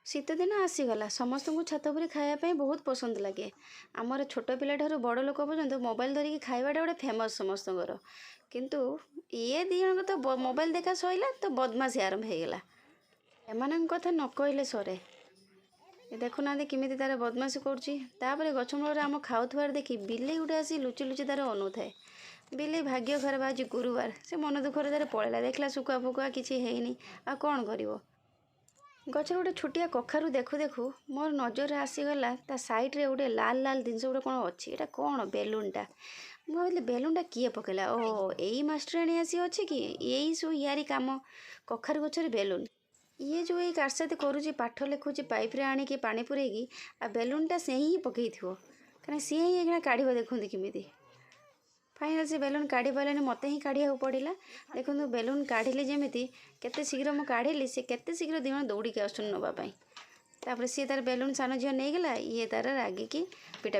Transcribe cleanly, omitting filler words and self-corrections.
ଶୀତଦିନ ଆସିଗଲା। ସମସ୍ତଙ୍କୁ ଛାତ ଉପରେ ଖାଇବା ପାଇଁ ବହୁତ ପସନ୍ଦ ଲାଗେ। ଆମର ଛୋଟ ପିଲାଠାରୁ ବଡ଼ ଲୋକ ପର୍ଯ୍ୟନ୍ତ ମୋବାଇଲ ଧରିକି ଖାଇବାଟା ଗୋଟେ ଫେମସ୍ ସମସ୍ତଙ୍କର। କିନ୍ତୁ ଇଏ ଦୁଇ ଜଣଙ୍କ ତ ମୋବାଇଲ ଦେଖା ସଇଲା ତ ବଦମାସି ଆରମ୍ଭ ହେଇଗଲା। ଏମାନଙ୍କ କଥା ନ କହିଲେ ସରେ। ଏ ଦେଖୁନାହାନ୍ତି କେମିତି ତାର ବଦମାସି କରୁଛି। ତାପରେ ଗଛ ମୂଳରେ ଆମ ଖାଉଥିବାର ଦେଖି ବିଲେଇ ଗୋଟେ ଆସି ଲୁଚି ଲୁଚି ତାର ଅନଉଥାଏ। ବିଲେଇ ଭାଗ୍ୟ ଖରାପ, ଆଜି ଗୁରୁବାର, ସେ ମନ ଦୁଃଖରେ ତାର ପଳେଇଲା। ଦେଖିଲା ଶୁଖୁଆ ଫୁକୁଆ କିଛି ହେଇନି, ଆଉ କ'ଣ କରିବ? ଗଛରେ ଗୋଟେ ଛୋଟିଆ କଖାରୁ ଦେଖୁ ଦେଖୁ ମୋର ନଜରରେ ଆସିଗଲା, ତା ସାଇଡ଼୍ରେ ଗୋଟେ ଲାଲ ଲାଲ ଜିନିଷ ଗୋଟେ କ'ଣ ଅଛି। ଏଇଟା କ'ଣ? ବେଲୁନଟା। ମୁଁ ଭାବିଲି ବେଲୁନଟା କିଏ ପକେଇଲା? ଓ, ଏଇ ମାଷ୍ଟରାଣୀ ଆସି ଅଛି କି? ଏଇ ସବୁ ୟାରି କାମ, କଖାରୁ ଗଛରେ ବେଲୁନ। ଇଏ ଯେଉଁ ଏଇ କାରସାଦି କରୁଛି, ପାଠ ଲେଖୁଛି ପାଇପ୍ରେ ଆଣିକି ପାଣି ପୁରେଇକି, ଆଉ ବେଲୁନଟା ସେ ହିଁ ପକେଇଥିବ, କାରଣ ସିଏ ହିଁ ଏଇଖିଣା କାଢ଼ିବ। ଦେଖନ୍ତୁ କେମିତି ଫାଇନାଲ୍ ସେ ବେଲୁନ କାଢ଼ି ପାରିଲାନି, ମୋତେ ହିଁ କାଢ଼ିବାକୁ ପଡ଼ିଲା। ଦେଖନ୍ତୁ, ବେଲୁନ କାଢ଼ିଲି ଯେମିତି, କେତେ ଶୀଘ୍ର ମୁଁ କାଢ଼ିଲି, ସେ କେତେ ଶୀଘ୍ର ଦୁଇ ଜଣ ଦୌଡ଼ିକି ଆସୁଛନ୍ତି ନେବା ପାଇଁ। ତାପରେ ସିଏ ତାର ବେଲୁନ ସାନ ଝିଅ ନେଇଗଲା, ଇଏ ତାର ରାଗିକି ପିଟା